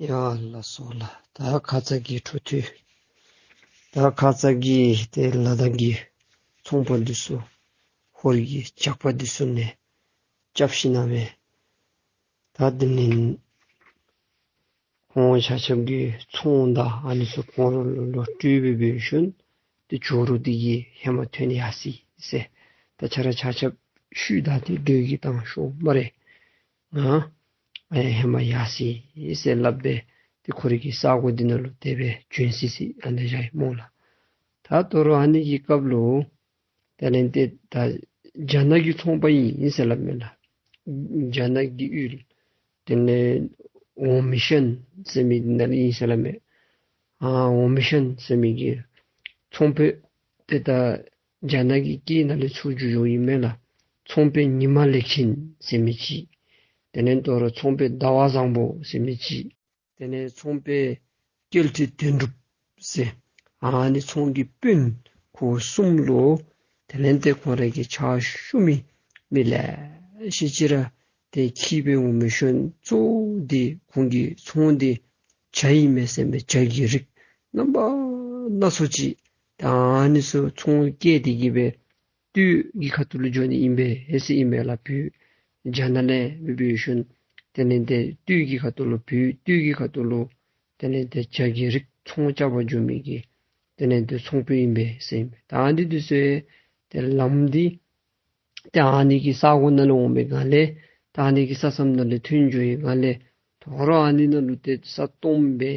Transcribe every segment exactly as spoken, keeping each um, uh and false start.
ཡ་ལགས་སོ་ལགས། ད་ཁ་ཙ་གི་འཕྲོ་མཐུད། ད་ཁ་ཙ་གི་ཏེ་ལ་དྭགས་ཀྱི་ཚོང་པ་འདི་ཚུ་ཧོར་གྱི་ཇག་པ་འདི་ཚུ་ནས་སྐྱབས་ཤིག་གནང་སྦེ། ད་དེ་ལས་ཁོང་ཆ་ཁྱབ་ཀྱི་ཚོང་དང་ཨ་ནི་ཚུ་ཁོང་ར་ལུ་ལོག་སྤྲོད་སྦེ་འབད་ཞིནམ་ཏེ་ཇོ་རུ་འདི་གིས་ཧེ་མ་ཐོན་ཡར་སོ་ཡི་ཟེར། ད་ཁྱེད་ར་ཆ་ཁྱབ་ཤུལ་ད་ཏེ་སྡོད་ཀྱི་བཏང་ཤོག་སྨ་རེ། ང་ཨེ་ཧེ་མ་ཡར་སོ་ཡི་ཟེར་སླབ་སྦེ་ཏེ་ཁོ་རའི་གི་ས་གོ་འདི་ནང་ལུ་དེ་སྦེ་བྱོན་སོ་ཡི་ཟེར་ཨ་ནི་བཞག་ཡི་སྨོ་ལགས། ད་དོ་རུང་ཨ་ནི་གི་སྐབས་ལུ་དེ་ལས་ཏེ་ད་རྒྱ་ནག་གི་ཚོང་པ་ཨིན་ཟེར་སླབ་མས་ལགས། རྒྱ་ནག་གི་ཡུལ་དེ་ལས་ཝང་མི་ཤན་ཟེར་མི་ནང་ལས་ཨིན་ཟེར་སླབ་མས། ཨ་ཝང་མི་ཤན་ཟེར་མི་གི་ཚོང་དཔོན་ཏེ་ད་རྒྱ་ནག་གི་སྐད་ནང་ལས་ཚུར་བསྒྱུར་བསྒྱུརཝ་ཨིན་མས་ལགས། ཚོང་དཔོན་ཉི་མ་ལེགས་མཁྱེན་ཟེར་མི་ཅིག། དེ་ལས་དོ་རུང་ཚོང་དཔོན་ཟླ་བ་བཟང་པོ་ཟེར་མི་ཅིག། དེ་ལས་ཚོང་དཔོན་སྐྱེལ་ཁྲི་དོན་གྲུབ་ཟེར་ཨ་ནི་ཚོང་གི་དཔོན་ཁོ་གསུམ་ལུ་དེ་ལས་ཏེ་ཁོང་ར་གི་ཕྱག་ཞུ་མི་མི་ལེ་ཤ་ཅིག་ར་ཏེ་འཁྱིད་སྦེ་འོང་མི་ཤུལ་གཙོ་བོ་འདི་ཁོང་གི་ཚོང་འདི་ཇ་ཨིན་མས་ཟེར་མས། ཇ་གི་རིགས་རྣམ་པ་སྣ་ཚོགས་ཅིག་ད་ཨ་ནི་ཚུ་ཚོང་བསྐྱལ་ཏེ་གི་སྦེ་སྟོད་ཀྱི་ཁ་ཐུག་ལུ་འགྱོ་ནི་ཨིན་པས་ཟེར་ཨིན་པས་ལགས། བོད་རྒྱ་ནག་ལས་འབད་འབད་ཞིནམ་དེ་ལས་ཏེ་སྟོད་ཀྱི་ཁ་ཐུག་ལུ་བོད་སྟོད་ཀྱི་ཁ་ཐུག་ལུ་དེ་ལས་ཏེ་ཇ་གི་རིགས་ཚོང་རྐྱབ་པར་འགྱོ་མི་གི་དེ་ལས་ཏེ་ཚོང་དཔོན་ཨིན་པས་ཟེར་ཨིན་པས། ད་ཨ་ནི་འདི་ཚུ་ཏེ་ལམ་འདི་ཏེ་ཨ་ནི་གི་ས་གོ་ནང་ལུ་འོང་པའི་སྒང་ལས་ད་ཨ་ནི་གི་ས་མཚམས་ནང་ལས་ཐོན་འགྱོ་བའི་སྒང་ལས་དོ་རུང་ཨ་ནི་ནང་ལུ་ཏེ་ས་སྟོངམ་སྦེ་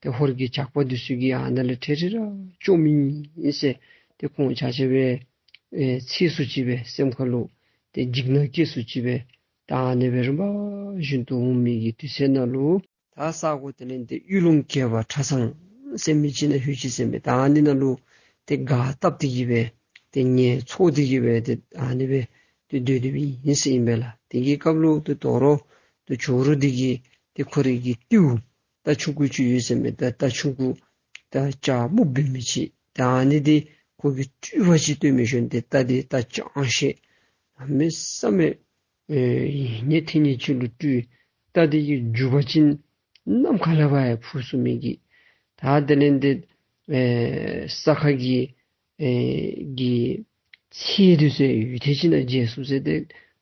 ཏེ་ཧོར་གྱི་ཇག་པ་འདི་ཚུ་གིས་ཨ་ནཱ་ལས་ཁྲིད་ཁྲིད་ར་བཅོམ་ཨིན་ཟེར་ཏེ་ཁོང་ཆ་ཁྱབ་སྦེ་ཨེ་ཚོར་སུ་ཅིག་སྦེ་སེམས་ཁ་ལུ་ཏེ་འཇིགས་སྣང་སྐྱེ་སུ་ཅིག་སྦེ་ད་ཨ་ནི་སྦེ་རིམ་པ་བཞིན་དུ་འོང་མི་གི་དུས་ཚོད་ནང་ལུ་ད་ས་གོ་དེ་ལས་ཏེ་གཡུ་ལུང་གད་པ་ཁྲ་ཚང་ཟེར་མི་ཅིག་ནང་ལྷོད་ཅི་ཟེར་མས། ད་ཨ་ནི་ནང་ལུ་ཏེ་སྒར་བཏབ་སྟེ་གི་སྦེ་ཏེ་ངལ་འཚོ་སྟེ་གི་སྦེ་ཏེ་ཨ་ནི་སྦེ་ཏེ་སྡོད་སྡོདཔ་ཨིན་ཟེར་ཨིན་པས་ལགས། དེ་གི་སྐབས་ལུ་ཏེ་དོ་རུང་ཏེ་ཇོ་རུ་འདི་གིས་ཏེ་ཁོ་རའི་གི་རྟེའུ་རྟ་ཆུང་ཀུ་ཅིག་ཡོད་ཟེར་མས། ད་རྟ་ཆུང་ཀུ་ད་སྐྱ་སྨུག་འབད་མི་ཅིག། ད་ཨ་ནི་འདི་ཁོ་གིས་སྤྲུལ་པ་ཅིག་སྟོན་མི་ཤུལ་ཏེ་རྟ་འདི་རྟ་ཅང་ཤེས་གནམ་མེད་ས་མེད་ཨེ་ཡིད་ནི་ཐིམ་ནི་ཅིག་ལུ་སྤྲུལ། རྟ་འདི་གི་རྒྱུ་བ་ཅིན་ནམ་མཁའ་ལས་ཕར་ཡང་འཕུར་ཚུགས་མི་གི། ད་དེ་ལས་ཏེ་ཨེ་ས་ཁ་གི་ཨེ་གི་ཚལ་འདི་ཚུ་ཡུད་ཐེངས་ཅིག་ནང་རྒྱས་ཚུགས་ཟེར་ཏེ་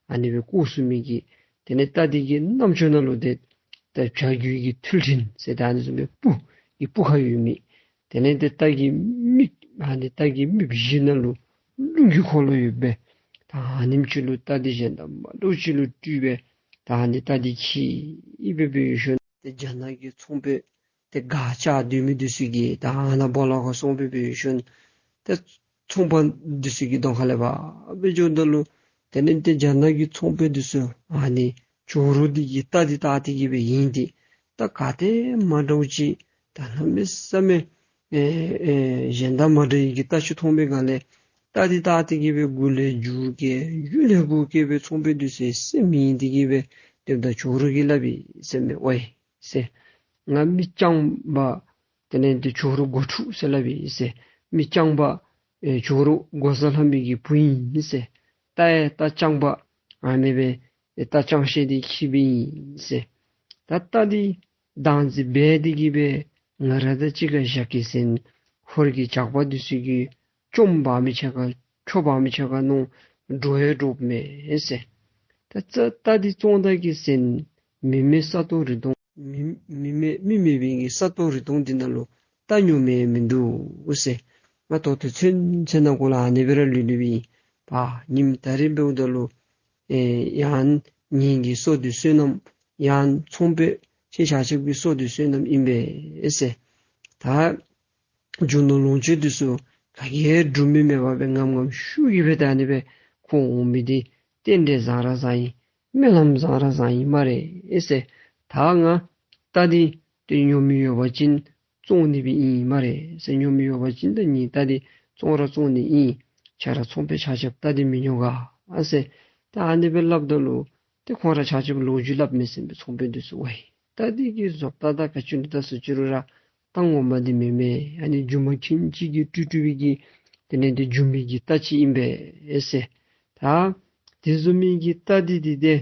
ཨ་ནི་སྦེ་བཀོད་ཚུགས་མི་གི། དེ་ལས་རྟ་འདི་གི་རྣམ་ཅོ་ནང་ལུ་ཏེ་ད་བྱ་རྒོད་ཀྱི་ཐུལ་ཕྲན་ཟེར་ད་ཨ་ནི་བཟུམ་སྦེ་སྤུ་གི་སྤུ་ཁ་ཡོད་མི། དེ་ལས་ཏེ་རྟ་གི་མིག་ཨ་ནི་རྟ་གི་མིག་བཞི་ནང་ལུ་རླུང་གི་འཁོར་ལོ་ཡོད་པས། ད་ཨ་ནེམ་ཅིག་ལུ་རྟ་འདི་གཞན་དང་མ་འདྲཝ་ཅིག་ལུ་སྤྲུལ་སྦེ་ད་ཨ་ནི་རྟ་འདི་འཁྱིད་སྦེ་འབད་ཞིནམ་ཏེ་རྒྱ་ནག་གི་ཚོང་དཔོན་ཏེ་སྒར་བཅགས་སྡོད་མི་འདི་ཚུ་གིས་ད་ཨ་ནཱ་སྦོ་ལོགས་ཁར་སོང་སྦེ་འབད་ཞིནམ་ཏེ་ཚོང་པ་འདི་ཚུ་གི་གདོང་ཁ་ལས་ཕར་སྦེ་འགྱོཝ་ད་ལུ་དེ་ལས་ཏེ་རྒྱ་ནག་གི་ཚོང་དཔོན་འདི་ཚུ་ཨ་ནི་ཇོ་རུ་འདི་གི་རྟ་འདི་བལྟ་སྟེ་གི་སྦེ་ཨིན་ཏེ་རྟ་ག་ཏེ་མ་འདྲཝ་ཅིག་ད་གནམ་མེད་ས་མེད་ཨེ་ཨེ་གཞན་དང་མ་འདྲ་བའི་གི་རྟ་ཅིག་མཐོང་པའི་སྒང་ལས་རྟ་འདི་བལྟ་སྟེ་གི་སྦེ་མགུ་ལས་རྒྱུག་སྐད་རྒྱུ་ལས་འགུག་སྐད་སྦེ་ཚོང་དཔོན་འདི་ཚུ་སེམས་ཡེངས་ཏེ་གི་སྦེ་སྡོདཔ་ད་ཇོ་རུ་གིས་སླབ་ཨིན་ཟེར་མས། ཝའི་ཟེར། ང་མི་རྐྱང་པ་དེ་ལས་ཏེ་ཇོ་རུ་སྒོ་ཕྲུག་ཟེར་སླབ་ཨིན་ཟེར། མི་རྐྱང་པ་ཨེ་ཇོ་རུ་འགོག་བཟའ་ལྷ་མོ་གི་བུ་ཨིན་ཟེར། རྟ་ཡང་རྟ་རྐྱང་པ་ཨ་ནི་སྦེ་ཨེ་རྟ་ཅང་ཤེས་འདི་འཁྱིད་སྦེ་ཨིན་ཟེར། ད་རྟ་འདི་བདག་འཛིན་འབད་དེ་གི་སྦེ་ང་ར་དང་གཅིག་ཁར་བཞག་གེ་ཟེར་ཧོར་གྱི་ཇག་པ་འདི་ཚུ་གིས་བཅོམ་འབག་མི་ཆ་ཁར་འཕྱོག་འབག་མི་ཆ་ཁར་མནོ་འདྲོག་ཡང་འདྲོགཔ་མས་ཟེར། ད་རྩ་རྟ་འདི་བཙོང་ད་གེ་ཟེར་མི་མེད་ས་སྟོང་རི་སྟོང་མི་མི་མེད་མི་མེད་པའི་གི་ས་སྟོང་རི་སྟོང་འདི་ནང་ལུ་རྟ་ཉོ་མི་མིན་འདུག་ཟེར། ང་ད་ལྟོ་ཚུན་ཚོད་ནང་འཁོད་ལུ་ཨ་ནི་སྦེ་ར་ལུས་ལུས་པའི་ཨིན། ད་ཉིནམ་ད་རིས་འབདཝ་ད་ལུ་ཨེ་ཡང་ངེ་གི་བསོད་བདེ་བསོད་ནམས་ཡང་ཚོང་དཔོན་ཁྱེད་ཆ་ཁྱབ་ཀྱི་བསོད་བདེ་བསོད་ནམས་ཨིན་པས་ཟེར། ད་རྒྱུ་ནོར་ལོངས་སྤྱོད་འདི་ཚུ་ག་གིས་སྒྲུབ་མི་མེད་པར་སྦེ་ངམ་ངམ་ཤུགས་ཀྱིས་སྦེ་ད་ཨ་ནི་སྦེ་ཁོ་འོང་མི་འདི་རྟེན་འབྲེལ་བཟང་ར་བཟང་ཡི། སྨོན་ལམ་བཟང་ར་བཟང་ཡི་སྨ་རེ་ཟེར། ད་ང་རྟ་འདི་ཏེ་ཉོ་མི་ཡོད་པ་ཅིན་བཙོང་ནི་སྦེ་ཨིན་སྨ་རེ་ཟེར། ཉོ་མི་ཡོད་པ་ཅིན་ད་ངེའི་རྟ་འདི་བཙོང་ར་བཙོང་ནི་ཨིན། ཁྱེད་ར་ཚོང་དཔོན་ཆ་ཁྱབ་རྟ་འདི་མི་ཉོ་ག་ཟེར། ད་ཨ་ནི་སྦེ་སླབ་ད་ལུ་ཏེ་ཁོང་ར་ཆ་ཁྱབ་ལོ་རྒྱུས་སླབ་མས་ཟེར་མས། ཚོང་དཔོན་འདི་ཚུ་ཝའི་རྟ་འདི་གི་བཟོ་ལྟ་དང་ག་ཅི་ལུ་ད་སུ་ཅི་རུང་ར་རྟ་ངོ་མ་འདི་མེན་མས། ཨ་ནི་སྒྱུ་མ་མཁན་ཅིག་གིས་སྤྲུལ་སྤྲུལ་པའི་གི་དེ་ལས་ཏེ་སྒྱུ་མའི་གི་རྟ་ཅིག་ཨིན་པས་ཟེར། ད་དེ་བཟུམ་མའི་གི་རྟ་འདི་འདི་ཏེ་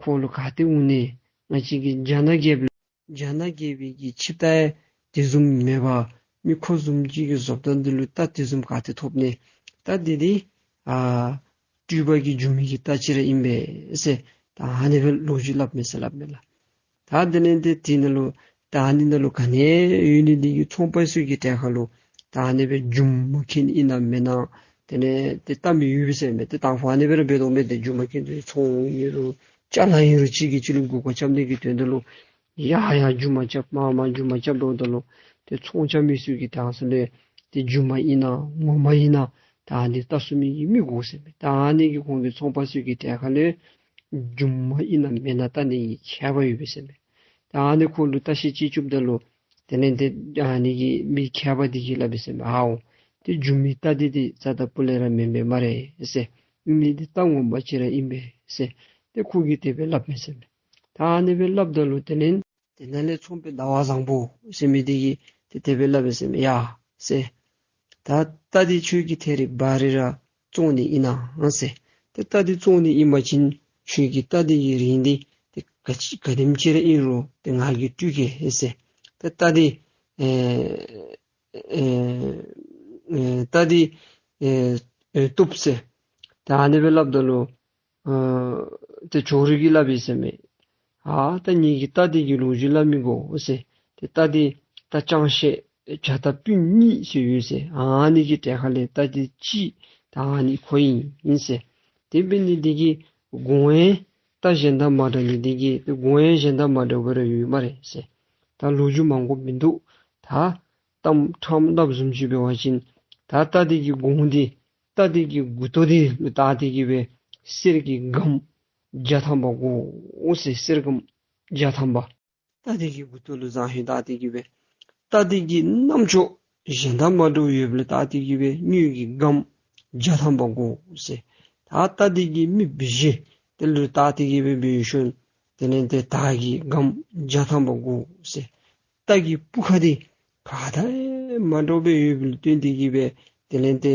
ཁོ་ལུ་ག་ཏེ་འོང་ནི། ང་བཅས་ཀྱི་རྒྱ་ནག་རྒྱལཔོ་ རྒྱ་ནག་རྒྱལ་པོའི་གི་ཆིབས་རྟ་དེ་བཟུམ་མེད་པར་མི་ཁོ་བཟུམ་ཅིག་གི་བཟོ་ལྟ་འདི་ལུ་རྟ་དེ་བཟུམ་ག་ཏེ་ཐོབ་ནི། རྟ་འདི་འདི་ཨ་སྤྲུལ་པ་གི་སྒྱུ་མའི་གི་རྟ་ཅིག་ར་ཨིན་པས་ཟེར། ད་ཨ་ནི་སྦེ་ལོ་རྒྱུས་སླབ་མས་ཟེར་སླབ་མས་ལགས། ད་དེ་ལས་ཏེ་དེ་ནང་ལུ་ད་ཨ་ནི་ནང་ལུ་ག་ནི་ཡོད་ནི་འདི་གིས་ཚོང་པ་ཚུ་གི་གྲལ་ཁར་ལུ་ད་ཨ་ནི་སྦེ་སྒྱུ་མ་མཁན་ཨིན་ན་མེན་ན་དེ་ལས་ཏེ་བལྟ་མི་ཡོད་པས་ཟེར་མས། ཏེ་དང་ཕུ་ཨ་ནི་སྦེ་ར་འབད་དོ་མས། ཏེ་སྒྱུ་མ་མཁན་ཚུ་ཚོང་ཨིན་རུང་ཅ་ལ་ཨིན་རུང་ཅིག་གིས་ཅིག་ལུ་མགུ་སྐོར་རྐྱབ་ནི་གི་དོན་དག་ལུ་ཡར་ཡར་སྒྱུ་མ་རྐྱབ་མར་མར་སྒྱུ་མ་རྐྱབ་འགྱོཝ་ད་ལུ་ཏེ་ཚོང་རྐྱབ་མི་ཚུ་གིས་ད་ཨ་ནི་ཚུ་ལས་ཏེ་སྒྱུ་མ་ཨིན་ན་ངོ་མ་ཨིན་ན་ད་ཨ་ནི་བལྟ་ཚུགས་མི་གི་མི་དགོ་ཟེར་མས། ད་ཨ་ནི་གིས་ཁོང་གི་ཚོང་པ་ཚུ་གི་གྲལ་ཁར་ལས་སྒྱུ་མ་ཨིན་ན་མེན་ན་བལྟ་ནི་གི་ཁྱད་པར་ཡོད་པས་ཟེར་མས། ད་ཨ་ནི་ཁོ་ལུ་བལྟ་ཤེས་ཅིག་བཅུགཔ་ད་ལུ་དེ་ལས་ཏེ་ཨ་ནི་གི་མི་མཁས་པ་འདི་གིས་སླབ་པས་ཟེར་མས། ཨའོ་ཏེ་སྒྱུ་མའི་རྟ་འདི་ཏེ་རྩ་དང་སྤུ་ལས་ར་མེན་མས་སྨ་རེ་ཟེར། ཨིན་མི་འདི་རྟ་ངོ་མ་ཅིག་ར་ཨིན་པས་ཟེར། ཏེ་ཁོ་གིས་དེ་སྦེ་སླབ་མས་ཟེར་མས། ད་ཨ་ནི་སྦེ་སླབ་ད་ལུ་དེ་ལས་དེ་ནང་ལས་ཚོང་པ་ཟླ་བ་བཟང་པོ་ཟེར་མི་འདི་གིས་ཏེ་དེ་སྦེ་སླབ་པས་ཟེར་མས། ཡ་ཟེར། ད་རྟ་འདི་ཁྱོད་ཀྱིས་ཐད་རི་བ་རི་ར་བཙོང་ནི་ཨིན་ན་ཟེར། ཏེ་རྟ་འདི་བཙོང་ནི་ཨིན་པ་ཅིན་ཁྱོད་ཀྱིས་རྟ་འདི་གི་རིན་འདི་ཏེ་ག་ཅི་ག་དེམ་ཅིག་ར་ཨིན་རུང་ཏེ་ང་གིས་སྤྲོད་གེ་ཟེར། ཏེ་རྟ་འདི་ཨེ་ཨེ་ཨེ་རྟ་འདི་ཨེ་ཨེ་བཏུབ་ཟེར། ད་ཨ་ནི་སྦེ་སླབ་ད་ལུ་ཨ་ཏེ་ཇོ་རི་གིས་སླབ་པས་ཟེར་མས། ཨ་ད་ངེ་གི་རྟ་འདི་གི་ལོ་རྒྱུས་སླབ་མི་དགོ་ཟེར། ཏེ་རྟ་འདི་རྟ་ཅང་ཤེས་བྱ་རྟ་སྤུན་གཉིས་ཟེར་ཡོད་ཟེར། ཨ་ནི་གི་གྲལ་ཁ་ལས་རྟ་འདི་གཅིག་ད་ཨ་ནི་ཁོ་ཨིན་ཟེར། དེ་འབད་ནི་འདི་གིས་དགོངས་ཡངས་རྟ་གཞན་དང་མ་འདྲ་ནི་འདི་གིས་ཏེ་དགོངས་ཡངས་གཞན་དང་མ་འདྲཝ་ར་ཡོད་སྨ་རེ་ཟེར། ད་ལོ་རྒྱུས་མང་པོ་མིན་འདུག། ད་གཏམ་ཕྲང་སླབ་བཟུམ་ཅིག་འབད་བ་ཅིན་ད་རྟ་འདི་གི་གོང་འདི་རྟ་འདི་གི་མགུ་ཏོ་འདི་ལུ་བཏགས་ཏེ་གི་སྦེ་གསེར་གྱི་སྒམ་བརྒྱ་ཐམ་པ་དགོ་ཟེར། གསེར་སྒམ་བརྒྱ་ཐམ་པ། རྟ་འདི་གི་མགུ་ཏོ་ལུ་བཟང་ཤོས་བཏགས་ཏེ་གི་སྦེ་རྟ་འདི་གི་རྣམ་ཅོ་གཞན་དང་མ་འདྲཝ་ཡོདཔ་ལུ་བཏགས་ཏེ་གི་སྦེ་དངུལ་གྱི་སྒམ་བརྒྱ་ཐམ་པ་དགོ་ཟེར། ད་རྟ་འདི་གི་མིག་བི་ཞི་དེ་ལུ་བཏགས་ཏེ་གི་སྦེ་འབད་ཞིནམ་དེ་ལས་ཏེ་དར་གྱི་སྒམ་བརྒྱ་ཐམ་པ་དགོ་ཟེར། རྟ་གི་སྤུ་ཁ་འདི་ག་དང་མ་འདྲཝ་སྦེ་ཡོདཔ་ལུ་བརྟེན་ཏེ་གི་སྦེ་དེ་ལས་ཏེ་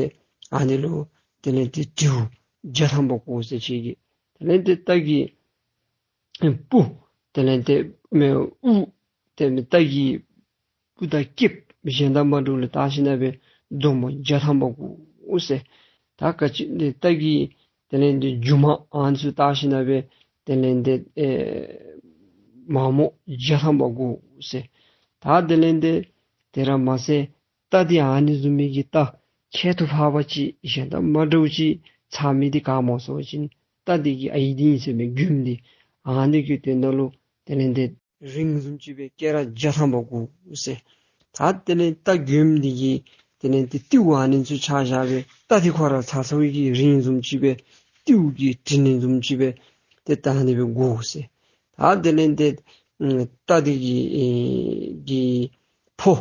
ཨ་ནི་ལུ་དེ་ལས་ཏེ་དྲེའུ་བརྒྱ་ཐམ་པ་དགོ་ཟེར། ཁྱོད་ཀྱིས་དེ་ལས་ཏེ་རྟ་གི་སྤུ་དེ་ལས་ཏེ་མེ་དབུ་དེ་མེ་རྟ་གི་སྤུ་དང་སྐེདཔ་གཞན་དང་མ་འདྲཝ་ལུ་བཏགས་ཞིནམ་ལས་སྦེ་མཛོ་མོ་བརྒྱ་ཐམ་པ་དགོ་ཟེར། ད་ག་ཅི་ཏེ་རྟ་གི་དེ་ལས་ཏེ་མཇུག་མ་ཨ་ནི་ཚུ་བཏགས་ཞིནམ་ལས་སྦེ་དེ་ལས་ཏེ་ཨེ་མ་མོ་བརྒྱ་ཐམ་པ་དགོ་ཟེར། ད་དེ་ལས་ཏེ་དེ་ར་མ་ཚད་རྟ་འདི་ཨ་ནི་བཟུམ་མའི་གི་རྟ་ཁྱད་དུ་འཕགས་པ་ཅིག་གཞན་དང་མ་འདྲཝ་ཅིག་ཚང་མི་འདི་ག་སྨོ་ཟེར་བ་ཅིན་རྟ་འདི་གི་ཨའི་འདི་ཨིན་ཟེར་མས། མགུལམ་འདི་ཨ་ནི་གི་དོན་དག་ལུ་དེ་ལས་ཏེ་རིང་བཟུམ་ཅིག་སྦེ་སྐེ་རགས་བརྒྱ་ཐམ་པ་དགོ་ཟེར། ད་དེ་ལས་རྟ་མགུལམ་འདི་གི་དེ་ལས་ཏེ་རྟེའུ་ཨ་ནི་ཚུ་ཆག་བཞག་སྦེ་རྟ་འདི་ཁོ་ར་ཚ་ཚ་བའི་གི་རིང་བཟུམ་ཅིག་སྦེ་རྟེའུ་གི་དྲི་ནི་བཟུམ་ཅིག་སྦེ་ཏེ་ད་ཨ་ནི་སྦེ་དགོ་ཟེར། ད་དེ་ལས་ཏེ་ཨམ་རྟ་འདི་གི་ཨེ་གི་ཕོ་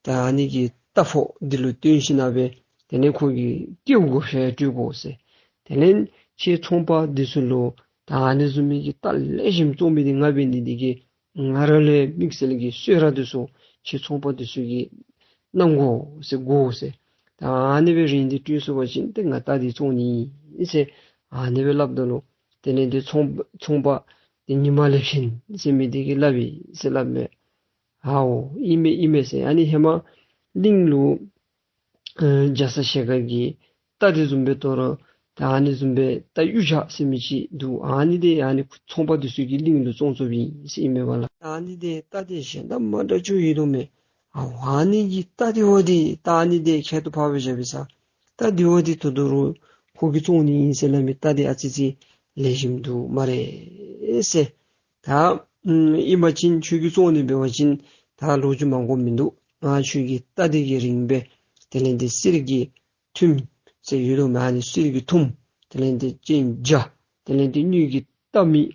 ད་ཨ་ནི་གི་རྟ་ཕོ་འདི་ལུ་སྟོན་ཞིནམ་ལས་སྦེ་དེ་ལས་ཁོ་གི་སྐེདཔ་གུ་ཕྱེ་སྤྲོད་དགོ་ཟེར། དེ་ལས་ཁྱེད་ཚོང་པ་འདི་ཚུ་ལུ་ད་ཨ་ནི་བཟུམ་མའི་གི་རྟ་ལེགས་ཤོམ་བཙོང་མི་འདི་ང་འབད་ནི་འདི་གིས་ང་ར་ལས་དམིགས་བསལ་གྱི་གསོལ་རས་འདི་ཚུ་ཁྱེད་ཚོང་པ་འདི་ཚུ་གིས་གནང་དགོ་ཟེར། དགོ་ཟེར། ད་ཨ་ནི་སྦེ་རིན་འདི་སྤྲོད་ཚུགས་པ་ཅིན་ཏེ་ང་རྟ་འདི་བཙོང་ནི་ཨིན་ཟེར་ཨ་ནི་སྦེ་སླབ་ད་ལུ་དེ་ལས་ཏེ་ཚོང་ཚོང་པ་འདི་ཉི་མ་ལེབ་ཆེན་ཟེར་མི་འདི་གིས་སླབ་ཨིན་ཟེར་སླབ་མས། ཨའོ་ཨིན་མས་ཨིན་མས་ཟེར། ཨ་ནི་ཧེ་མ་གླིང་ལུ་ཨེ་རྒྱ་ཚ་ཞལ་དཀར་གྱི་རྟ་འདི་བཟུམ་སྦེ་དོ་རུང་ད་ཨ་ནི་བཟུམ་སྦེ་རྟ་གཡུ་བྱ་ཟེར་མི་ཅིག་འདུག། ཨ་ནི་འདི་ཨ་ནི་ཚོང་པ་འདི་ཚུ་གིས་གླིང་ལུ་བཙོང་བཙོངམ་ཨིན་ཟེར་ཨིན་མས་པ་ལགས། ཨ་ནི་འདི་རྟ་འདི་གཞན་དང་མ་འདྲཝ་ཅིག་ཡོད་དོ་མས། ཨའོ་ཨ་ནི་གི་རྟ་འདི་བ་འདི་ད་ཨ་ནི་འདི་ཁྱད་དུ་འཕགས་པའི་བཞག་པས་ས། རྟ་འདི་བ་འདི་དོ་དོ་རུང་ཁོ་གིས་བཙོང་ནི་ཨིན་ཟེར་སླབ་མི་རྟ་འདི་ཨ་ཙི་ཅིག་ལེགས་ཤོམ་འདུག་སྨ་རེ་ཟེར། ད་ཨམ་ཨིན་པ་ཅིན་ཁྱོད་ཀྱིས་བཙོང་ནི་འབད་བ་ཅིན་ད་ལོ་རྒྱུས་མང་པོ་མིན་འདུག། ང་ཁྱོད་ཀྱི་རྟ་འདི་གི་རིན་སྦེ་དེ་ལས་ཏེ་གསེར་གྱི་ཐུམ་ཟེར་ཡོད་དོ་མས། ཨ་ནི་གསེར་གྱི་ཐུམ་དེ་ལས་ཏེ་ཅན་བརྒྱ་དེ་ལས་ཏེ་དངུལ་གྱི་རྟ་མིག་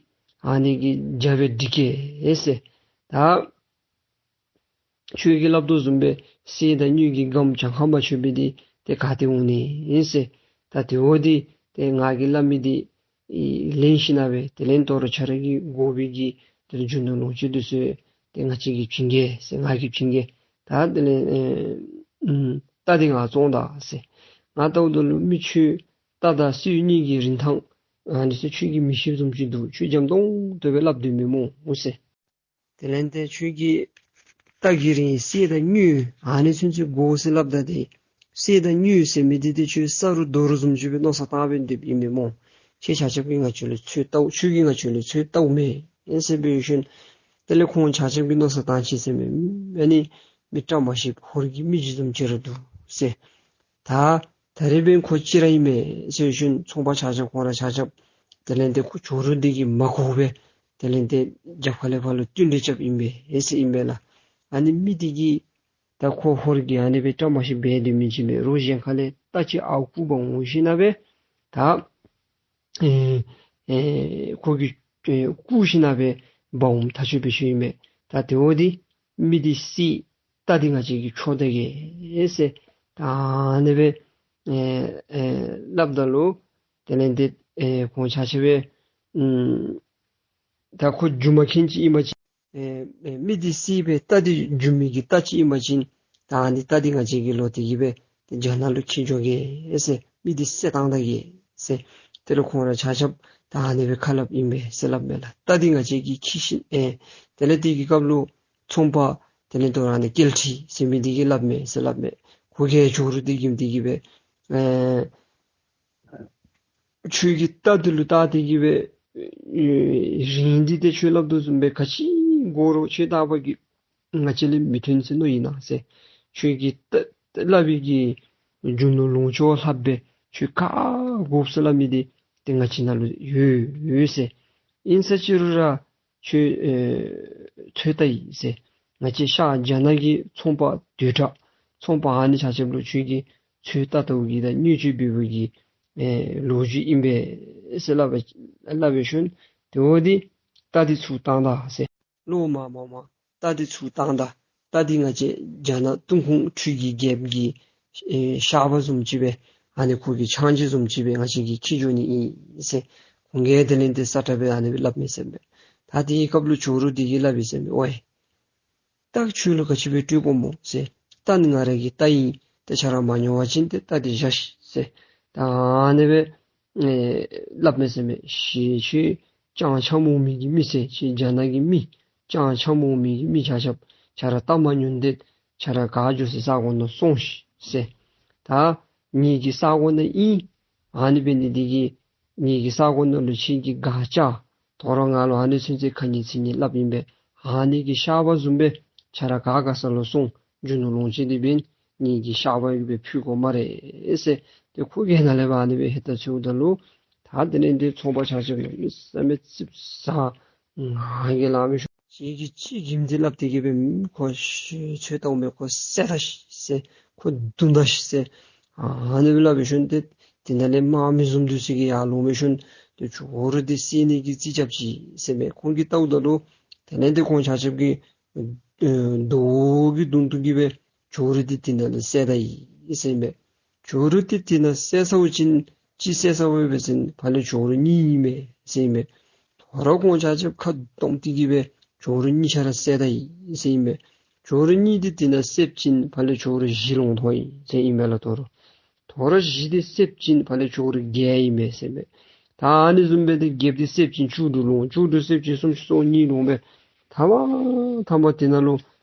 ཨ་ནི་གིས་བརྒྱ་སྦེ་སྒྲིག་གེ་ཟེར། ད་ཁྱོད་ཀྱིས་སླབ་དོ་བཟུམ་སྦེ་གསེར་དང་དངུལ་གྱི་སྒམ་གྱངས་ཁ་མ་ཆོད་པའི་འདི་ཏེ་ག་ཏེ་འོང་ནི་ཨིན་ཟེར། ད་དེ་བ་འདི་ཏེ་ང་གིས་སླབ་མི་འདི་ཨེ་ལེན་ཞིནམ་ལས་སྦེ་དེ་ལས་དོ་རུང་ཁྱོད་ར་གི་དགོ་པའི་གི་ཏེ་རྒྱུ་ནོར་ལོངས་སྤྱོད་འདི་ཚུ་ཏེ་ང་བཅས་ཀྱིས་བྱིན་གེ་ཟེར། ང་གིས་བྱིན་གེ། ད་དེ་ལས་ཨེ་ཨམ་རྟ་འདི་ང་བཙོང་ད་ཟེར། ང་བལྟཝ་ད་ལུ་མི་ཁྱོད་རྟ་དང་གསེར་གཉིས་ཀྱི་རིན་ཐང་ཨ་ནི་ཚུ་ཁྱོད་ཀྱིས་མི་ཤེསཔ་བཟུམ་ཅིག་འདུག། ཁྱོད་འཇམ་ཏོང་ཏོ་སྦེ་སླབ་སྡོད་མི་སྨོ་ཟེར། དེ་ལས་ཏེ་ཁྱོད་ཀྱི་རྟ་གི་རིན་གསེར་དང་དངུལ་ཨ་ནི་ཚུན་ཚོད་དགོ་ཟེར་སླབ་ད་དེ་གསེར་དང་དངུལ་ཟེར་མི་འདི་ཏེ་ཁྱོད་ས་རུ་རྡོ་རུ་བཟུམ་ཅིག་སྦེ་མནོ་བསམ་བཏང་སྦེ་སྡོདཔ་ཨིན་མས་སྨོ། ཁྱེད་ཆ་ཁྱབ་ཀྱིས་ང་བཅས་ལུ་ཚོད་བལྟཝ་ཁྱོད་ཀྱིས་ང་བཅས་ལུ་ཚོད་བལྟཝ་མས་ཟེར་འབད་ཞིནམ་དེ་ལས་ཁོང་ཆ་ཁྱབ་ཀྱིས་མནོ་བསམ་བཏང་ཅི་ཟེར་མས། ཨ་ནི་མི་བཀྲ་མ་ཤིསཔ་ཧོར་གྱི་མི་ཅིག་བཟུམ་ཅིག་ར་འདུག་ཟེར། ད་ད་རེས་འབདན་ཁོ་གཅིག་ར་ཨིན་མས་ཟེར་ཞིནམ་ཚོང་པ་ཆ་ཁྱབ་ཁོང་ར་ཆ་ཁྱབ་དེ་ལས་ཏེ་ཁོ་ཇོ་རུ་འདི་གིས་མ་གོ་སྦེ་དེ་ལས་ཏེ་རྒྱབ་ཁ་ལས་ཕར་ལུ་བསྟུན་གྲོས་རྐྱབ་ཨིན་པས་ཟེར་ཨིན་པས་ལགས། ཨ་ནི་མི་འདི་གིས་ད་ཁོ་ཧོར་གྱི་ཨ་ནི་སྦེ་བཀྲ་མ་ཤིསཔ་སྦེ་སྡོད་མི་ཅིག་མས། རོགས་གཞན་ཁ་ལས་རྟ་ཅིག་ཨརཝ་རྐུ་འབག་འོང་ཞིནམ་སྦེ་ད་ཨེ་ཨེ་ཁོ་གིས་ཨེ་རྐུ་ཞིནམ་སྦེ་འབག་འོངམ་ཐག་ཆོད་སྦེ་ཞུ་ཨིན་མས། ད་དེ་འབདཝ་ད་མི་འདི་བསད། རྟ་འདི་ང་བཅས་ཀྱིས་འཕྲོག་ད་གེ་ཟེར་ད་ཨ་ནི་སྦེ་ཨེ་ཨེ་སླབ་ད་ལུ་དེ་ལས་ཏེ་ཨེ་ཁོང་ཆ་ཁྱབ་སྦེ་ཨམ་ད་ཁོ་སྒྱུ་མ་མཁན་ཅིག་ཨིན་པ་ཅིན་ཨེ་ཨེ་མི་འདི་བསད་པའི་རྟ་འདི་སྒྱུ་མའི་གི་རྟ་ཅིག་ཨིན་པ་ཅིན་ད་ཨ་ནི་རྟ་འདི་ང་བཅས་ཀྱིས་ལོག་སྟེ་གི་སྦེ་ཏེ་རྒྱ་ནག་ལུ་འཁྱིད་འགྱོ་གེ་ཟེར། མི་འདི་བསད་བཏང་ད་གེ་ཟེར། དེ་ལུ་ཁོང་ར་ཆ་ཁྱབ་ད་ཨ་ནི་སྦེ་ཁ་སླབ་ཨིན་པས་ཟེར་སླབ་མས་ལགས། རྟ་འདི་ང་བཅས་ཀྱིས་འཁྱིད་ཞིནམ་ཨེ་དེ་ལས་དེ་གི་སྐབས་ལུ་ཚོང་པ་དེ་ལས་ད་རུང་ཨ་ནི་སྐྱེལ་ཁྲི་ཟེར་མི་འདི་གིས་སླབ་མས་ཟེར་སླབ་མས། ཁོ་གིས་ཇོ་རུ་འདི་གིས་དེ་གི་སྦེ་ཨེ་ཁྱོད་ཀྱི་རྟ་འདི་ལུ་བལྟ་སྟེ་གི་སྦེ་ཨེ་རིན་འདི་ཏེ་ཁྱོད་སླབ་དོ་བཟུམ་སྦེ་ག་ཅི་དགོ་རུང་ཁྱོད་རྟ་པ་གིས་ང་བཅས་ལས་མི་ཐོན་ཟེར་མནོ་ཡི་ན་ཟེར། ཁྱོད་ཀྱིས་ད་ད་སླབ་པའི་གི་རྒྱུ་ནོར་ལོངས་སྤྱོད་ལྷག་སྦེ་ཁྱོད་ག་དགོཔ་ཟེར་སླབ་མི་འདི་ཏེ་ང་བཅས་ནང་ལུ་ཡོད་ཡོད་ཟེར། ཨིན་ས་ཅི་རུང་ར་ཁྱོད་ཨེ་ཚོད་ལྟ་ཡི་ཟེར། ང་བཅས་ཤར་རྒྱ་ནག་གི་ཚོང་པ་བསྡུས་གྲྭ་ཚོང་པ་ཨ་ནི་ཆ་ཁྱབ་ལུ་ཁྱོད་ཀྱིས་ཚོད་ལྟ་ལྟཝ་གི་དང་བརྙས་བཅོས་འབད་བའི་གི་ཨེ་ལོ་རྒྱུས་ཨིན་པས་ཟེར་སླབ་སྦེ་སླབ་སྦེ་ཞིནམ་དེ་འབདཝ་ད་རྟ་འདི་ཚུར་བཏང་ད་ཟེར། ལོག་མ་མ་མ་རྟ་འདི་ཚུར་བཏང་ད། རྟ་འདི་ང་བཅས་རྒྱ་ནག་ཏུན་ཧོང་འཕྲུལ་གྱི་རྒྱལཔོ་གི་ཨེ་ཤ་བ་བཟུམ་ཅིག་སྦེ་ཨ་ནི་ཁོ་གི་ཆང་ཆེན་བཟུམ་ཅིག་སྦེ་ང་བཅས་ཀྱིས་འཁྱིད་འགྱོ་ནི་ཨིན་ཟེར། ཁོང་གིས་དེ་ལས་ཏེ་ས་ཁྲ་སྦེ་ཨ་ནི་སྦེ་སླབ་མས་ཟེར་མས། ད་དེའི་སྐབས་ལུ་ཇོ་རུ་འདི་གིས་སླབ་ཡི་ཟེར་མས། ཝའི་རྟ་ཁྱོད་ལུ་ག་ཅི་སྦེ་སྤྲོད་དགོཔ་སྨོ་ཟེར། རྟ་ནི་ང་ར་གི་རྟ་ཨིན། ཏེ་ཁྱོད་ར་མ་ཉོ་བ་ཅིན་ཏེ་རྟ་འདི་བཞག་ཤིག་ཟེར། ད་ཨ་ནི་སྦེ་ཨེ་སླབ་མས་ཟེར་མས། ཞེས་ཁྱོད་སྤྱང་འཁྱམ་འོང་མི་གི་མི་ཟེར། ཁྱོད་རྒྱ་ནག་གི་མི་སྤྱང་འཁྱམ་འོང་མི་གི་མི་ཆ་ཁྱབ་ཁྱོད་ར་རྟ་མ་ཉོ་སྟེ་ཁྱོད་ར་ག་འགྱོ་སའི་ས་གོ་ནང་སོང་ཤིག་ཟེར། ད་ངེ་གི་ས་གོ་ནང་ཨིན། ཨ་ནི་འབད་ནི་འདི་གིས་ངེ་གི་ས་གོ་ནང་ལུ་ཁྱོད་ཀྱིས་ག་བཅར། ད་རུང་ང་ལུ་ཨ་ནི་ཚུན་ཚོད་ཁ་ཉིན་ཚིག་ཉིན་སླབ་ཨིན་པས། ཨ་ནི་གི་ཤ་བ་བཟུམ་སྦེ་ཁྱོད་ར་ག་ག་ས་ལུ་སོང་། རྒྱུ་ནོར་ལོངས་སྤྱོད་འདི་འབདན་ངེ་གི་ཤ་བ་གིས་སྦེ་ཕུལ་དགོ་སྨ་རེ་ཟེར། ཏེ་ཁོ་གིས་ནཱ་ལས་འབད་ཨ་ནི་སྦེ་ཧེ་ད་ཚུ་ད་ལུ་ད་དེ་ལས་ཏེ་ཚོང་པ་ཆ་ཁྱབ་གནམ་མེད་ས་མེད་ཙིགཔ་ཟ། ང་གིས་ལང་མི་ཤོང་། ཁྱོད་ཀྱིས་ཅི་གིས་མི་འདི་སླབ་སྟེ་གི་སྦེ་ཁོ་ཤི་ཚོད་ལྟཝ་མས། ཁོ་བསད་ད་ཤིག་ཟེར། ཁོ་བརྡུང་ད་ཤིག་ཟེར། ཨ་ནི་སྦེ་སླབ་སྦེ་ཞིནམ་ཏེ་དེ་ནང་ལས་དམག་མི་བཟུམ་འདི་ཚུ་གིས་ཡར་ལོང་སྦེ་ཞིནམ་ཏེ་ཇོ་རུ་འདི་བསད་ནི་གི་རྩིས་རྐྱབ་ཅི་ཟེར་མས། ཁོང་གིས་བལྟཝ་ད་ལུ་དེ་ལས་ཏེ་ཁོང་ཆ་ཁྱབ་ཀྱིས་ཨེ་རྡོ་གི་མདུང་བཏོན་གི་སྦེ་ཇོ་རུ་འདི་དེ་ནང་ལས་བསད་ད་ཡི་ཟེར་མས། ཇོ་རུ་འདི་དེ་ནང་བསད་ཚརཝ་ཅིག་ཅིག་བསད་ཚརཝ་འབད་བ་ཅིན་ཕར་ལས་ཇོ་རུ་གཉིས་ཨིན་མས་ཟེར་མས། ད་རུང་ཁོང་ཆ་ཁྱབ་ཁ་སྡོམ་སྟེ་གི་སྦེ་ཇོ་རུ་གཉིས་ཆ་ར་བསད་ད་ཡི་ཟེར་ཨིན་མས། ཇོ་རུ་གཉིས་འདི་དེ་ནང་བསདཔ་ཅིག་ཕར་ལས་ཇོ་རུ་བཞི་ལོང་ཐོན་ཡི་ཟེར་ཨིན་མས་ལགས། ད་རུང་ད་རུང་བཞི་འདི་བསདཔ་ཅིག་ཕར་ལས་ཇོ་རུ་བརྒྱད་ཨིན་མས་ཟེར་མས། ད་ཨ་ནི་བཟུམ་སྦེ་ཏེ་བརྒྱདཔ་འདི་བསདཔ་ཅིག་བཅུ་དྲུག་ལོང་། བཅུ་དྲུག་བསདཔ་ཅིག་སུམ་ཅུ་སོ་གཉིས་ལོང་སྦེ་མཐའ་མ་མཐའ་མ་དེ་ནང་ལུ་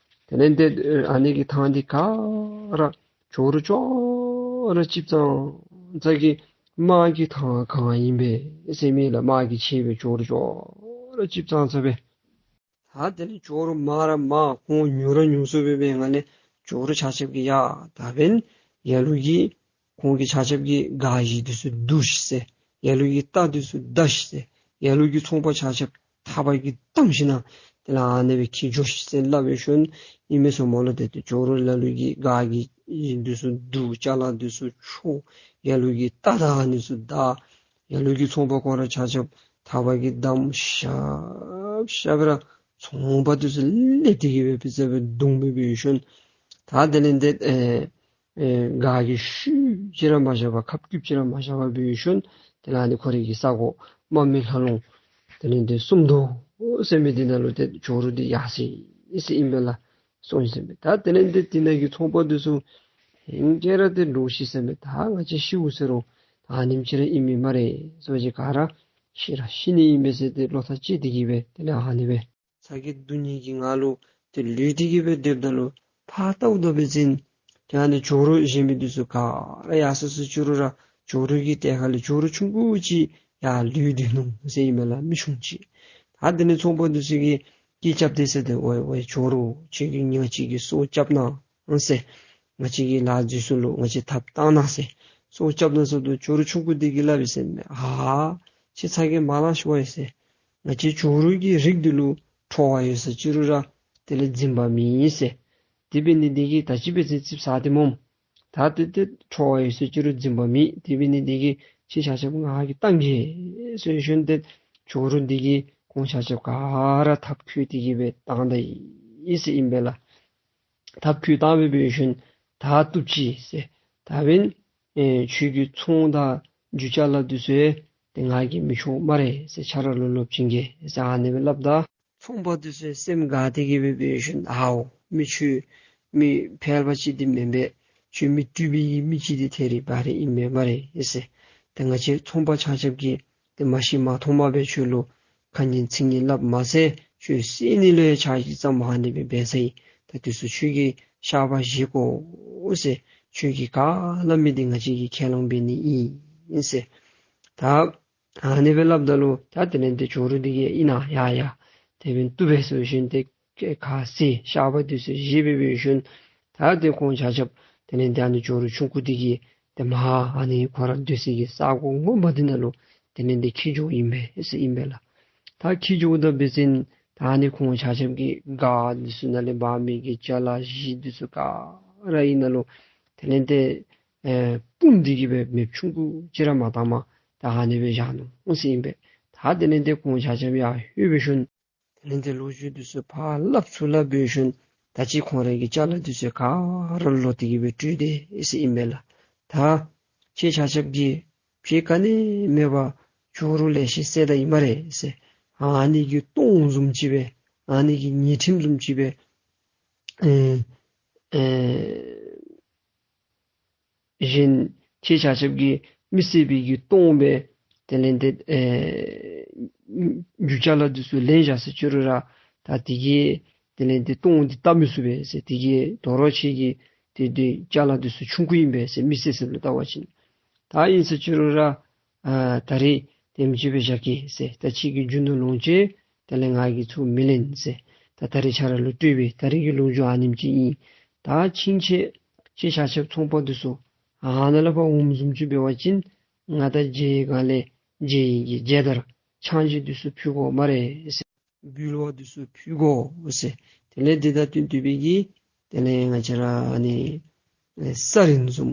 དེ་ལས་ཏེ་ཨ་ནི་གི་ཐང་འདི་ག་ར་ཇོ་རུ་ཅོག་ར་ཅིགཔ་ཙང་ཙ་གི་དམག་གི་ཐང་གང་ཨིན་པས་ཟེར་མས་ལགས། དམག་གིས་ཕྱེ་སྦེ་ཇོ་རུ་ཅོག་ར་ཅིགཔ་ཙང་ཙ་སྦེ། ད་དེ་ལས་ཇོ་རུ་མང་ར་མང་ཁོང་ཉུང་ར་ཉུང་སུ་སྦེ་འབད་ནི་ལས་ཇོ་རུ་ཆ་ཁྱབ་ཀྱིས་ཡ་ད་འབདན་ལ་ལུ་གིས་ཁོང་གི་ཆ་ཁྱབ་ཀྱི་སྒར་གཞི་འདི་ཚུ་བསྡུ་ཤིག་ཟེར། ལ་ལུ་གིས་རྟ་འདི་ཚུ་བདའ་ཤིག་ཟེར། ལ་ལུ་གིས་ཚོང་པ་ཆ་ཁྱབ་ཐགཔ་གིས་བསྡམས་ཞིནམ་དེ་ལས་ཨ་ནི་སྦེ་འཁྱིད་འགྱོ་ཤིག་ཟེར་སླབ་སྦེ་ཞིནམ་ཨིན་མས་ཟེར་སྨོ་ལགས། ཏེ་ཏེ་ཇོ་རུ་ལ་ལུ་གིས་སྒར་གྱི་འདི་ཚུ་བསྡུ། ཅ་ལ་འདི་ཚུ་འཕྱོག། ལ་ལུ་གིས་རྟ་དང་ཨ་ནི་ཚུ་བདའ། ལ་ལུ་གིས་ཚོང་པ་ཁོང་ར་ཆ་ཁྱབ་ཐགཔ་གིས་བསྡམས་ཤབ་ཤབ་སྦེ་ར་ཚོང་པ་འདི་ཚུ་ལེགས་ཏེ་གི་སྦེ་ཕྱི་ས་སྦེ་བརྡུང་སྦེ་འབད་ཞིནམ་ད་དེ་ལས་ཏེ་ཨེ་ཨེ་སྒར་གྱི་ཤུལ་ཅིག་ར་མ་བཞག་པར་ཁབ་སྐུདཔ་ཅིག་ར་མ་བཞག་པར་འབད་ཞིནམ་དེ་ལས་ཨ་ནི་ཁོ་རའི་གི་ས་གོ་དམག་མི་ལྷ་ལུང་དེ་ལས་ཏེ་སུམ་མདོ་ཟེར་མི་འདི་ནང་ལུ་ཏེ་ཇོ་རུ་འདི་ཡར་སོང་ཡི་ཟེར་ཨིན་པས་ལགས། སོང་ཡི་ཟེར་མས། ད་དེ་ལས་ཏེ་དེ་ནང་གི་ཚོང་པ་འདི་ཚུ་ཧེང་སྐལ་ར་ཏེ་འདྲོགས་ཤི་ཟེར་མས། ད་ང་བཅས་ཤིཝ་ཟེར་རུང་ད་ཨ་ནེམ་ཅིག་ར་ཨིན་མས་སྨ་རེ་ཟེར་བ་ཅིན་ག་ར་ཤི་ར་ཤི་ནི་ཨིན་པས་ཟེར་ཏེ་བློ་ཐག་བཅད་དེ་གི་སྦེ་དེ་ལས་ཨ་ནི་སྦེ་ ད་གི་སྡུག་བསྔལ་གྱི་ངང་ལུ་ཏེ་ལུས་ཏེ་གི་སྦེ་སྡོདཔ་ད་ལུ་ཕར་བལྟཝ་ད་འབད་བ་ཅིན་ཏེ་ཨ་ནི་ཇོ་རུ་བཞེངས་མི་འདི་ཚུ་ག་ར་ཡར་སོ་སོ་ཅི་རུང་ར་ཇོ་རུ་གི་ཏེ་ཁ་ལས་ཇོ་རུ་ཆུང་ཀུ་ཅིག་ཡར་ལུས་སྡོད་ནུག་ཟེར་ཨིན་མས་ལགས། མི་ཆུང་ཅིག། ད་དེ་ལས་ཚོང་པ་འདི་ཚུ་གིས་སྐད་རྐྱབ་སྟེ་ཟེར་ཏེ་ཝའི་ཝའི་ཇོ་རུ་ཁྱོད་ཀྱིས་ང་བཅས་ཀྱི་སྲོག་སྐྱབས་གནང་ཟེར། ང་བཅས་ཀྱི་ལཱ་འཛོལ་སོ་ལོ། ང་བཅས་ཐབས་བཏང་གནང་ཟེར། སྲོག་སྐྱབས་གནང་ཟེརཝ་ད་ཇོ་རུ་ཆུང་ཀུ་འདི་གིས་སླབ་ཡི་ཟེར་མས། ཨ་ཁྱེད་ཚ་གྱང་མ་ལང་ཤིག་ཝའི་ཟེར། ང་བཅས་ཇོ་རུ་གི་རིགས་འདི་ལུ་ཁྲོ་བ་ཡོད་ཟེར་ཅི་རུང་ར་དེ་ལས་འཛིན་པ་མེད་ཟེར། དེ་འབད་ནི་འདི་གིས་ད་ཅི་འབད་ཟེར་ཙིགཔ་ཟ་སྟེ་སྨོ། ད་ཏེ་ཏེ་ཁྲོ་བ་ཡོད་ཟེར་ཅི་རུང་འཛིན་པ་མེད། དེ་འབད་ནི་འདི་གིས་ཁྱེད་ཆ་ཁྱབ་ང་གིས་བཏང་གེ་ཟེར་ཞིནམ་ཏེ་ཇོ་རུ་འདི་གིས་ཁོང་ཆ་ཁྱབ་ག་ར་ཐབས་བཀོད་དེ་གི་སྦེ་བཏང་ད་ཡི་ཟེར་ཨིན་པས་ལགས། ཐབས་བཀོད་བཏང་སྦེ་འབད་ཞིནམ་ད་བཏུབ་ཅི་ཟེར། ད་འབདན་ཨེ་ཁྱོད་ཀྱི་ཚོང་དང་རྒྱུ་ཅ་ལ་འདི་ཚུ་ཏེ་ང་གིས་མི་ཆོག་སྨ་རེ་ཟེར། ཁྱོད་ར་ལུ་ལོག་བྱིན་གེ་ཟེར་ཨ་ནི་སྦེ་སླབ་ད། ཚོང་པ་འདི་ཚུ་སེམས་དགའ་སྟེ་གི་སྦེ་འབད་ཞིནམ་ཨའོ་མི་ཁྱོད་མི་ཕལ་པ་ཅིག་འདི་མེན་པས། ཁྱོད་མི་སྤྲུལ་པའི་གི་མི་ཅིག་འདི་ཐད་རི་བ་རི་ཨིན་མས་སྨ་རེ་ཟེར། ཏེ་ང་བཅས་ཚོང་པ་ཆ་ཁྱབ་ཀྱིས་ཏེ་མ་ཤེས་མ་མཐོང་མ་སྦེ་ཁྱོད་ལུ་ཁ་ངན་ཚིག་ངན་སླབ་མ་ཚད་ཁྱོད་བསད་ནི་ལུ་ཡང་ཆ་ཅིག་ཙམ་ཨ་ནི་སྦེ་འབད་ཚར་ཡི། ད་འདི་ཚུ་ཁྱོད་ཀྱིས་བཤགས་པ་བཞེས་དགོ་ཟེར། ཁྱོད་ཀྱིས་ག་སླབ་མི་འདི་ང་བཅས་ཀྱིས་ཁས་བླངས་འབད་ནི་ཨིན་ཟེར། ད་ཨ་ནི་སྦེ་སླབ་ད་ལུ་ད་དེ་ལས་ཏེ་ཇོ་རུ་འདི་གིས་ཨིན་ན་ཡ་ཡ་དེ་འབདན་བཏུབ་པས་ཟེར་ཞིནམ་ཏེ་ཁ་ཟས་བཤགས་པ་འདི་ཚུ་བཞེས་སྦེ་འབད་ཞིནམ་ད་ཏེ་ཁོང་ཆ་ཁྱབ་དེ་ལས་ཏེ་ཨ་ནི་ཇོ་རུ་ཆུང་ཀུ་འདི་གིས་ཏེ་མར་ཨ་ནི་ཁོ་ར་སྡོད་སའི་གི་ས་གོ་ངོ་མ་འདི་ནང་ལུ་དེ་ལས་ཏེ་འཁྱིད་འགྱོཝ་ཨིན་པས་ཟེར་ཨིན་པས་ལགས། ད་འཁྱིད་འགྱོཝ་ད་འབད་བ་ཅིན་ད་ཨ་ནི་ཁོང་ཆ་ཁྱབ་ཀྱི་སྒར་འདི་ཚུ་ནང་ལས་འབག་མི་གི་ཅ་ལ་གཞི་འདི་ཚུ་ག་ར་ཨིན་ན་ལུ་དེ་ལས་ཏེ་ཨེ་སྤུངས་ཏེ་གི་སྦེ་མེདཔ་ཆུང་ཀུ་ཅིག་ར་མ་བཏངམ་ད་ཨ་ནི་སྦེ་བཞག་ནུག་ཟེར་ཨིན་པས། ད་དེ་ལས་ཏེ་ཁོང་ཆ་ཁྱབ་ཡར་ལྷོད་འབད་ཞིནམ་དེ་ལས་ཏེ་ལོ་རྒྱུས་འདི་ཚུ་ཕར་སླབ་ཚུར་སླབ་འབད་ཞིནམ་ད་ཅི་ཁོང་རའི་གི་ཅ་ལ་འདི་ཚུ་ག་ར་ལོག་སྟེ་གི་སྦེ་སྤྲོད་དེས་ཟེར་ཨིན་པས་ལགས། ད་ཁྱེད་ཆ་ཁྱབ་ཀྱིས་ཕྱི་ག་ནི་མེད་པར་ཇོ་རུ་ལེ་ཤ་བསད་ད་ཡི་སྨ་རེ་ཟེར། ཨ་ནི་གི་སྟོང་བཟུམ་ཅིག་སྦེ་ཨ་ནི་གི་ཉེས་ཁྲིམས་བཟུམ་ཅིག་སྦེ་ཨེ་ཨེ་གཞན་ཁྱེད་ཆ་ཁྱབ་ཀྱིས་མི་བསད་པའི་གི་སྟོང་སྦེ་དེ་ལས་ཏེ་ཨེ་རྒྱུ་ཅ་ལ་འདི་ཚུ་ལེན་བཞག་ཟེར་ཅི་རུང་ར་ད་དེ་གིས་དེ་ལས་ཏེ་སྟོང་འདི་བལྟ་མི་ཚུགས་པས་ཟེར། དེ་གིས་དོ་རུང་ཁྱེད་ཀྱི་དེ་དེ་ཅ་ལ་འདི་ཚུ་ཆུང་ཀུ་ཨིན་པས་ཟེར། མི་བསད་བསདཔ་ལུ་བལྟ་བ་ཅིན། ད་ཨིན་ཟེར་ཅི་རུང་ར་ཨ་ད་རིས་དེམ་ཅིག་སྦེ་བཞག་གེ་ཟེར། ད་ཁྱེད་ཀྱི་རྒྱུ་ནོར་ལོངས་སྤྱོད་དེ་ལས་ང་གིས་ཚུར་མི་ལེན་ཟེར། ད་ད་རིས་ཁྱོད་ར་ལུ་སྤྲོད་པས། ད་རིས་ཀྱི་ལོ་རྒྱུས་ཨ་ནེམ་ཅིག་ཨིན། ད་ཕྱིན་ཆད་ཁྱེད་ཆ་ཁྱབ་ཚོང་པ་འདི་ཚུ་ཨ་ནཱ་ལས་ཕར་འོངམ་བཟུམ་ཅིག་འབད་བ་ཅིན་ང་དང་མཇལ་བའི་སྒང་ལས་མཇལ་ཡི་གི་མཇལ་དར་ཕྱག་མཇལ་འདི་ཚུ་ཕུལ་དགོ་སྨ་རེ་ཟེར། འབུལ་བ་འདི་ཚུ་ཕུལ་དགོ་ཟེར། དེ་ལས་འདི་དང་བསྟུན་ཏེ་སྦེ་གི་དེ་ལས་ང་བཅས་ར་ཨ་ནི་ས་རིན་བཟུམ་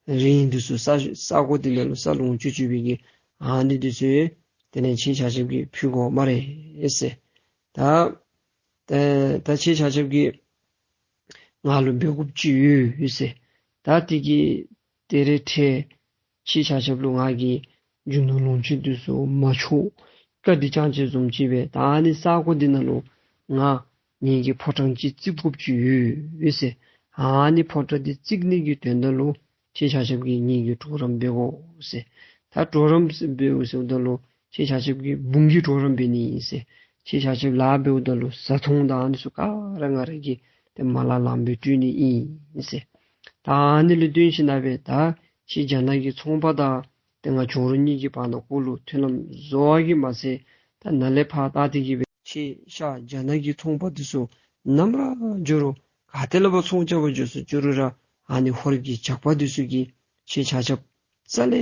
རིན་འདི་ཚུ་ས་ས་གོ་འདི་ནང་ལུ་ས་ལོངས་སྤྱོད་སྤྱོད་པའི་གི་ཨ་ནི་འདི་ཚུ་དེ་ལས་ཁྱེད་ཆ་ཁྱབ་ཀྱིས་ཕུལ་དགོ་སྨ་རེ་ཟེར། ད་ད་ད་ཁྱེད་ཆ་ཁྱབ་ཀྱིས་ང་ལུ་འབད་དགོཔ་ཅིག་ཡོད་ཟེར། ད་དེ་གི་དེ་རེ་ཁྲལ་ཁྱེད་ཆ་ཁྱབ་ལུ་ང་གིས་རྒྱུ་ནོར་ལོངས་སྤྱོད་འདི་ཚུ་མ་ཆོག་བཀའ་དྲིན་བསྐྱང་ཅི་བཟུམ་ཅིག་སྦེ་ད་ཨ་ནི་ས་གོ་འདི་ནང་ལུ་ང་ངེ་གི་ཕོ་བྲང་ཅིག་བརྩིག་དགོཔ་ཅིག་ཡོད་ཟེར། ཨ་ནི་ཕོ་བྲང་འདི་བརྩིག་ནི་གི་དོན་དག་ལུ་ཁྱེད་ཆ་ཁྱབ་ཀྱིས་ངེ་གི་གྲོགས་རམ་འབད་དགོ་ཟེར། ད་གྲོགས་རམ་འབདཝ་ཟེརཝ་ད་ལུ་ཁྱེད་ཆ་ཁྱབ་ཀྱི་བུམོ་གི་གྲོགས་རམ་འབད་ནི་ཨིན་ཟེར། ཁྱེད་ཆ་ཁྱབ་ལཱ་འབདཝ་ད་ལུ་བཟའ་འཐུང་དང་ཨ་ནི་ཚུ་ག་ར་ང་ར་གིས་ཏེ་མ་ལང་ལངམ་སྦེ་སྤྲོད་ནི་ཨིན་ཟེར། ད་ཨ་ནི་ལུ་བརྟེན་ཞིནམ་སྦེ་ད་ཁྱེད་རྒྱ་ནག་གི་ཚོང་པ་དང་ཏེ་ང་ཇོ་རུ་གཉིས་ཀྱི་བར་ན་ཁོ་ལུ་མཐུན་ལམ་བཟོ་བ་གིས་མ་ཚད་ད་ནཱ་ལས་ཕར་ད་དེ་གི་སྦེ་ཁྱེད་ཤར་རྒྱ་ནག་གི་ཚོང་པ་འདི་ཚུ་ནམ་ར་འགྱོ་རུང་ག་ཏེ་ལས་ཕར་ཚོང་རྐྱབ་པར་འགྱོ་སོང་ཅི་རུང་ར་ཨ་ནི་ཧོར་གྱི་ཇག་པ་འདི་ཚུ་གིས་ཁྱེད་ཆ་ཁྱབ་རྩ་ལས་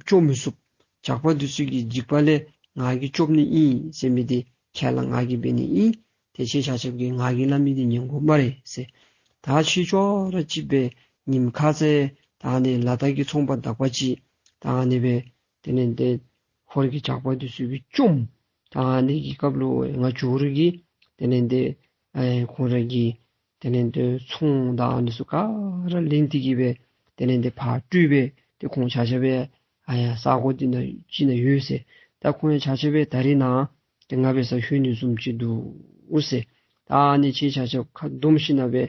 བཅོམ་མི་ཚུགས། ཇག་པ་འདི་ཚུ་གི་འཇིགས་པ་ལས་ང་གིས་སྐྱོབ་ནི་ཨིན་ཟེར་མི་འདི་ཁས་བླངས་ང་གིས་འབད་ནི་ཨིན། ཏེ་ཁྱེད་ཆ་ཁྱབ་ཀྱིས་ང་གིས་སླབ་མི་འདི་ཉན་དགོ་སྨ་རེ་ཟེར། ད་ཁྱེད་ཅོག་ར་གཅིག་སྦེ་ཉིནམ་ཁ་ཙ་ད་ཨ་ནི་ལ་དྭགས་ཀྱི་ཚོང་པ་དག་པ་ཅིག་ད་ཨ་ནི་སྦེ་དེ་ལས་ཏེ་ཧོར་གྱི་ཇག་པ་འདི་ཚུ་གིས་བཅོམ། ད་ཨ་ནི་གི་སྐབས་ལུ་ང་ཇོ་རུ་གི་དེ་ལས་ཏེ་ཨེ་ཁོང་ར་གི་དེ་ལས་ཏེ་ཚོང་དང་ཨ་ནི་ཚུ་ག་ར་ལེན་ཏེ་གི་སྦེ་དེ་ལས་ཏེ་ཕར་སྤྲོད་སྦེ་ཏེ་ཁོང་ཆ་ཁྱབ་སྦེ་ཨ་ཡར་ས་གོ་འདི་ནང་ཅིག་ནང་ཡོད་ཟེར། ད་ཁོང་ཡང་ཆ་ཁྱབ་སྦེ་ད་རིས་ནཱ་ཏེ་ང་འབད་སར་ལྷོད་ནི་བཟུམ་ཅིག་འདུག་ཟེར། ད་ཨ་ནི་ཁྱེད་ཆ་ཁྱབ་ཁ་བསྡོམས་ཞིནམ་སྦེ་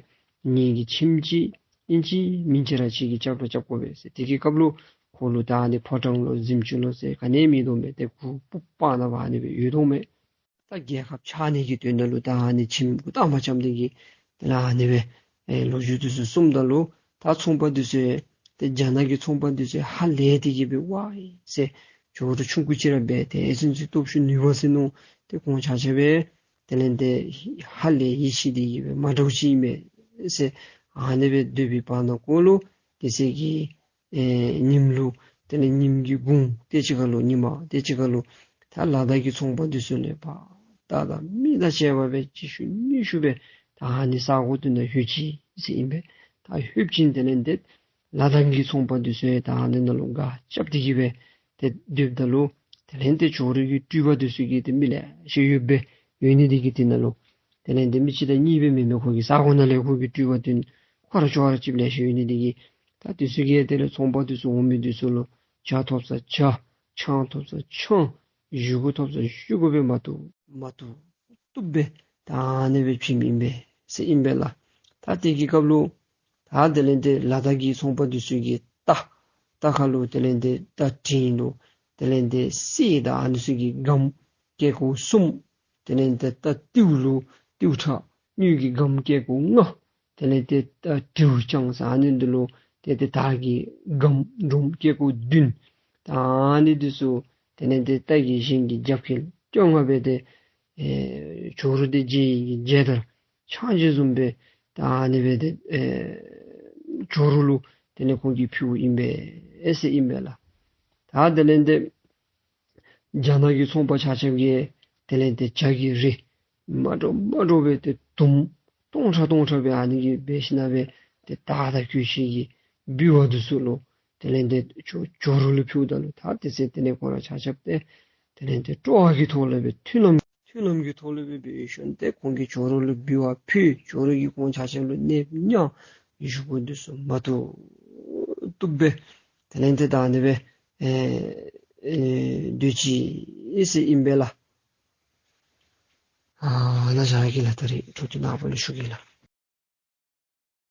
ངེ་གི་ཁྱིམ་ཅིག་ཨིན་ཅི་མིན་ཅི་ར་ཁྱེད་ཀྱིས་རྐྱབ་ར་རྐྱབ་དགོ་པས་ཟེར། དེ་གི་སྐབས་ལུ་ཁོ་ལུ་ད་ཨ་ནི་ཕོ་བྲང་ལོ་གཟིམ་ཅུང་ལོ་ཟེར་ག་ནི་མེད་དོ་མས། ཏེ་གུར་སྤུབས་པ་ནང་ཕར་ཨ་ནི་སྦེ་ཡོད་དོ་མས། ད་རྒྱལ་ཁབ་ཆགས་ནི་གི་དོན་དག་ལུ་ད་ཨ་ནི་ཁྱིམ་འགོ་དང་པ་རྐྱབ་སྟེ་གི་དེ་ལས་ཨ་ནི་སྦེ་ཨེ་ལོ་རྒྱུས་འདི་ཚུ་གསུངམ་ད་ལུ་ད་ཚོང་པ་འདི་ཚུ་ཏེ་རྒྱ་ནག་གི་ཚོང་པ་འདི་ཚུ་ཧ་ལས་ཏེ་གི་སྦེ་ཝའི་ཟེར་ཇོ་རུ་ཆུང་ཀུ་ཅིག་ར་འབད་དེ་ཨེ་ཙི་ཅིག་སྟོབས་ཤུགས་ནུས་པ་ཟེར་མནོ་སྟེ་ཁོང་ཆ་ཁྱབ་སྦེ་དེ་ལས་ཏེ་ཧ་ལས་ཡིད་ཆེས་ཏེ་གི་སྦེ་མ་འདྲཝ་ཅིག་ཨིན་མས་ཟེར་ཨ་ནི་སྦེ་སྡོད་པའི་བར་ན་ཀོ་ལུ་དེ་ཚེ་གི་ཨེ་ཉིམ་ལུ་དེ་ལས་ཉིམ་གི་གུང་དེ་ཅིག་ཁར་ལུ་ཉི་མ་དེ་ཅིག་ཁར་ལུ་ད་ལ་དྭགས་ཀྱི་ཚོང་པ་འདི་ཚུ་ལས་ཕར་ད་ད་མི་དང་བཅས་པ་སྦེ་ཅིག་ཤུལ་མི་ཤུལ་སྦེ་ད་ཨ་ནི་ས་གོ་འདི་ནང་ལྷོད་ཅི་ཟེར་ཨིན་པས། ད་ལྷོད་ཅིན་དེ་ལས་ཏེ་ལ་དྭགས་ཀྱི་ཚོང་པ་འདི་ཚུ་ཡང་ད་ཨ་ནི་ནང་ལུ་སྒར་རྐྱབ་སྟེ་གི་སྦེ་ཏེ་སྡོདཔ་ད་ལུ་དེ་ལས་ཏེ་ཇོ་རུ་གི་སྤྲུལ་པ་འདི་ཚུ་གིས་ཏེ་མི་ལེ་ཤ་ཡོདཔ་སྦེ་ཡོད་ནི་འདི་གིས་དེ་ནང་ལུ་དེ་ལས་ཏེ་མི་གཅིག་དང་གཉིས་སྦེ་མེན་མས། ཁོ་གི་ས་གོ་ནང་ལས་ཁོ་གི་སྤྲུལ་པ་འདི་ཁོ་ར་ཅོག་ར་གཅིགཔ་ལེ་ཤ་ཡོད་ནི་འདི་གིས་ད་འདི་ཚུ་གིས་དེ་ལས་ཚོང་པ་འདི་ཚུ་འོང་མི་འདི་ཚུ་ལུ་ཇ་ཐོབ་ས་ཇ་ཆང་ཐོབ་ས་ཆང་བཞེས་སྒོ་ཐོབ་ས་བཞེས་སྒོ་སྦེ་མ་བཏུབ་མ་བཏུབ་བཏུབ་སྦེ་ད་ཨ་ནི་སྦེ་བྱིནམ་ཨིན་པས་ཟེར་ཨིན་པས་ལགས། ད་དེ་གི་སྐབས་ལུ་ད་དེ་ལས་ཏེ་ལ་དྭགས་ཀྱི་ཚོང་པ་འདི་ཚུ་གིས་རྟ་རྟ་ཁར་ལུ་དེ་ལས་ཏེ་རྟ་འཕྲིན་ལུ་དེ་ལས་ཏེ་གསེར་དང་ཨ་ནི་ཚུ་གི་སྒམ་སྐེད་ཀོ་གསུམ། དེ་ལས་ཏེ་རྟ་ཏིའུ་ལུ་ཏིའུ་ཁྲག་དངུལ་གྱི་སྒམ་སྐེད་ཀོ་ལྔ། དེ་ལས་ཏེ་རྟ་དྲེའུ་རྐྱང་ཟེར་ཨ་ནི་འདི་ལུ་ཏེ་ཏེ་དར་གྱི་སྒམ་སྒྲོམ་སྐེད་ཀོ་བདུན། ད་ཨ་ནི་འདི་ཚུ་དེ་ལས་ཏེ་རྟ་གི་གཞན་གྱི་རྒྱབ་ཁལ་བཅོ་ལྔ་སྦེ་ཏེ་ཨེ་ཇོ་རུ་འདི་མཇལ་མཇལ་དར་ཕྱག་མཇལ་བཟུམ་སྦེ་ད་ཨ་ནི་སྦེ་ཏེ་ཨེ་ཇོ་རུ་ལུ་དེ་ལས་ཁོང་གིས་ཕུལཝ་ཨིན་པས་ཟེར་ཨིན་པས་ལགས། ད་དེ་ལས་ཏེ་རྒྱ་ནག་གི་ཚོང་པ་ཆ་ཁྱབ་ཀྱིས་དེ་ལས་ཏེ་ཇ་གི་རིགས་མ་འདྲཝ་མ་འདྲཝ་སྦེ་ཏེ་དུམ་སྟོང་ཕྲག་སྟོང་ཕྲག་སྦེ་ཨ་ནི་གི་སྦེ་ཞིནམ་སྦེ་ཏེ་དར་དང་གོས་ཆེན་གྱི་འབུལ་བ་འདི་ཚུ་ལུ་དེ་ལས་ཏེ་ཇོ་ཇོ་རུ་ལུ་ཕུལཝ་ད་ལུ་ད་དེ་ཚེ་དེ་ལས་ཁོང་ར་ཆ་ཁྱབ་ཏེ་དེ་ལས་ཏེ་སྤྲོ་བ་གི་ཐོག་ལས་སྦེ་མཐུན་ལམ་མཐུན་ལམ་གྱི་ཐོག་ལས་སྦེ་འབད་ཞིནམ་ཏེ་ཁོང་གིས་ཇོ་རུ་ལུ་འབུལ་བ་ཕུལ། ཇོ་རུ་གིས་ཁོང་ཆ་ཁྱབ་ལུ་གནསཔ་མྱང་བཞེས་སྒོ་འདི་ཚུ་མ་བཏུབ་བཏུབ་སྦེ་དེ་ལས་ཏེ་ད་ཨ་ནི་སྦེ་ཨེ་ཨེ་སྡོད་ཅི་ཟེར་ཨིན་པས་ལགས། ཨ་ནཱ་བཞག་གེ་ལགས། ད་རིས་འཕྲོ་མཐུད་ནངས་པ་ལུ་ཞུ་གེ་ལགས།